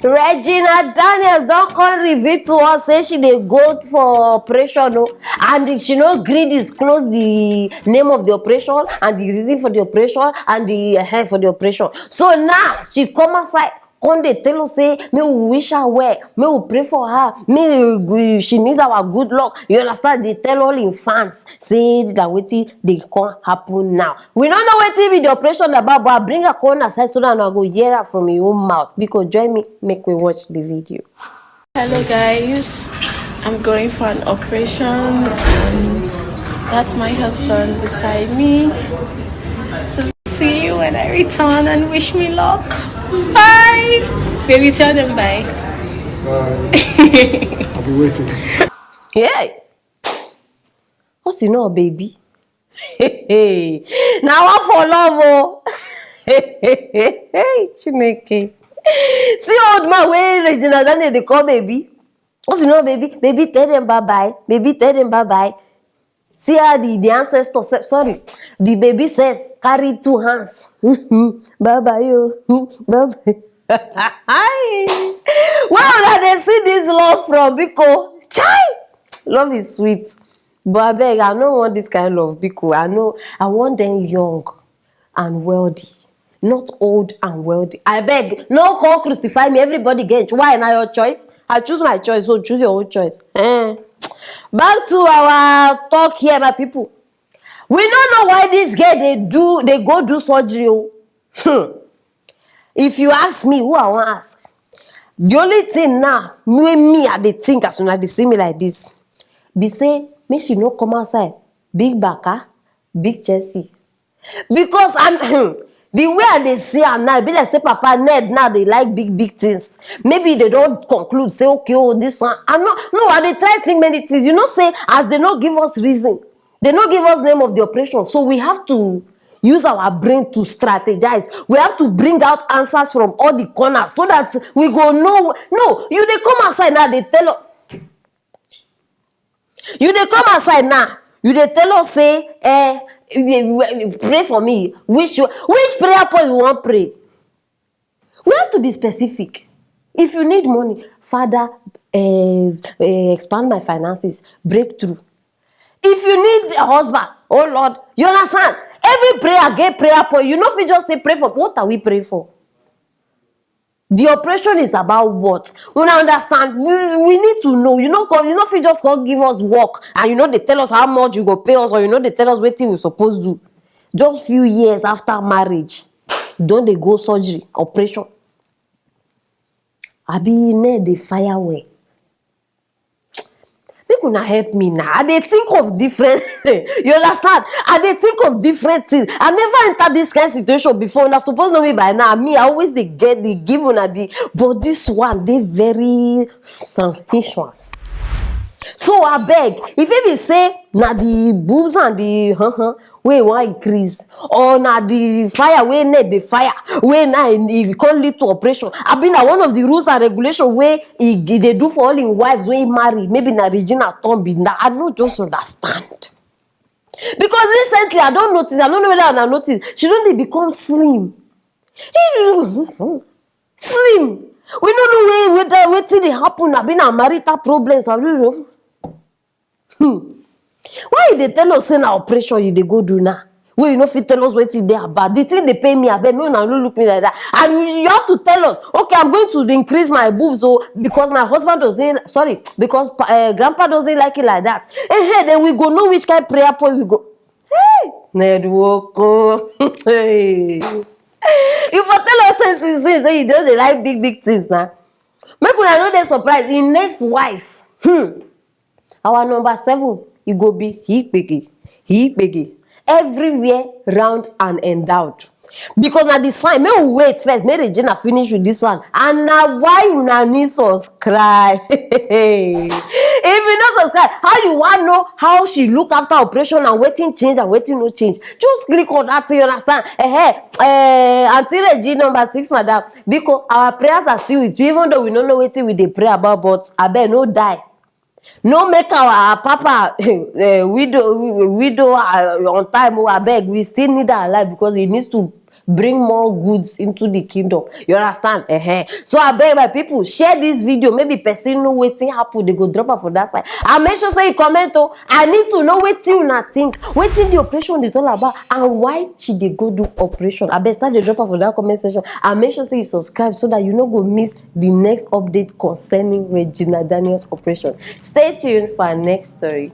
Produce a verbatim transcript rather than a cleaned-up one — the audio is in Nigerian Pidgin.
Regina Daniels don come reveal to us say she dey go for operation o, and she no gree disclose the name of the operation and the reason for the operation and the, eh, for the operation. So now she come outside, come dey tell us say make we wish her well, make we pray for her, make we, she needs our good luck. You understand? Dey tell all im fans say that wetin dey come happen now. We no know wetin be the operation about, but I bring her come aside so that I go hear her from im own mouth. Because join me, make we watch the video. Hello guys, I'm going for an operation and that's my husband beside me. So see you when I return and wish me luck. Bye. Baby, tell them bye. Bye. I'll be waiting. Yeah. What's you know, baby? Na one for love o. Chineke. See old man wey Regina Daniel dey call baby. What's you know, baby? Baby, tell them bye bye. Baby, tell them bye bye. See how the, the ancestor sef, sorry, the baby sef carry two hands. Bye bye o. Bye bye. Where una dey see this love from, biko? Chai! Love is sweet. But abeg, I no want this kind love, biko. I no, I want them young and wealthy, not old and wealthy. Abeg, no come crucify me. Everybody get, why na your choice? I choose my choice, so choose your own choice. Eh. Back to our talk here, my people. We no know why this girl dey do, dey go do surgery o. Hmm. If you ask me, who I wan ask? The only thing now wey me I dey think as una dey see me like this be say make she no come outside big baka, big Chelsea. Because I'm the way I dey see am now, e be like say Papa Ned now dey like big big things. Maybe they don conclude say, okay, oh, this one. I no, no, I dey try think many things. You know say as they no give us reason, they no give us name of the operation, so we have to use our brain to strategize. We have to bring out answers from all the corners so that we go know. No, you dey come outside now dey tell us, you dey come outside now, you dey tell us say, eh, you dey pray for me. Which, which prayer point you wan pray? We have to be specific. If you need money, Father, eh, eh, expand my finances, breakthrough. If you need a husband, oh Lord, you understand? Every prayer get prayer point. You no fit just say pray for. What are we praying for? The operation is about what? Una understand? You, we need to know. You no come, you no fit just come give us work and you no dey tell us how much you go pay us, or you no dey tell us wetin we suppose do. Just few years after marriage, don dey go surgery, operation. Abi Ned dey fire well? Make una help me now. I dey think of different, you understand? I dey think of different things. I never enter this kind situation before. Una suppose know me by now. Me, I always dey get, dey give una the, but this one dey very suspicious. So abeg, if e be say na the boobs and the huh huh wey wan increase, or na the fire wey Ned dey fire wey na e come lead to operation, abi na one of the rules and regulation wey e dey do for all im wives wey marry, maybe na Regina turn be that. I no just understand. Because recently I don notice, I no know whether una notice, she don dey become slim. Slim. We no know whether wetin dey happen, abi na marital problems, abi no. Hmm. Why you dey tell us say na operation you dey go do now? Wey you no fit tell us wetin dey about. The thing dey pain me, abeg, make una no look me like that. And you, you have to tell us, okay, I'm going to increase my boobs o, because my husband doesn't, sorry, because uh, grandpa doesn't like it like that. Eh, then we go know which kind prayer point we go. Hey, Ned Nwoko. Hey. You for tell us say, say, say you don dey like big, big things now. Make una no dey surprised. Im next wife. Hmm. Our number seven, e go be Hikpege, Hikpege. Everywhere round and endowed. Because na the fine, make we wait first, make Regina finish with this one. And na why una need subscribe. If you no subscribe, how you wan know how she look after operation and wetin change and wetin no change? Just click on that thing, you understand? Eh, eh, Auntie Regina number six, madam. Biko, our prayers are still with you, even though we no know wetin we dey pray about, but abeg, no die. No make our papa eh, widow, widow uh, on time o, abeg, we still need our life because he needs to bring more goods into the kingdom. You understand? Uh-huh. So I beg my people, share this video. Maybe person know wetin happen, they go drop am for that side. And make sure say you comment. Oh, I need to know wetin una think, wetin the operation is all about, and why she dey go do operation. I beg, start the drop am for that comment section, and make sure say you subscribe so that you no go miss the next update concerning Regina Daniels operation. Stay tuned for our next story.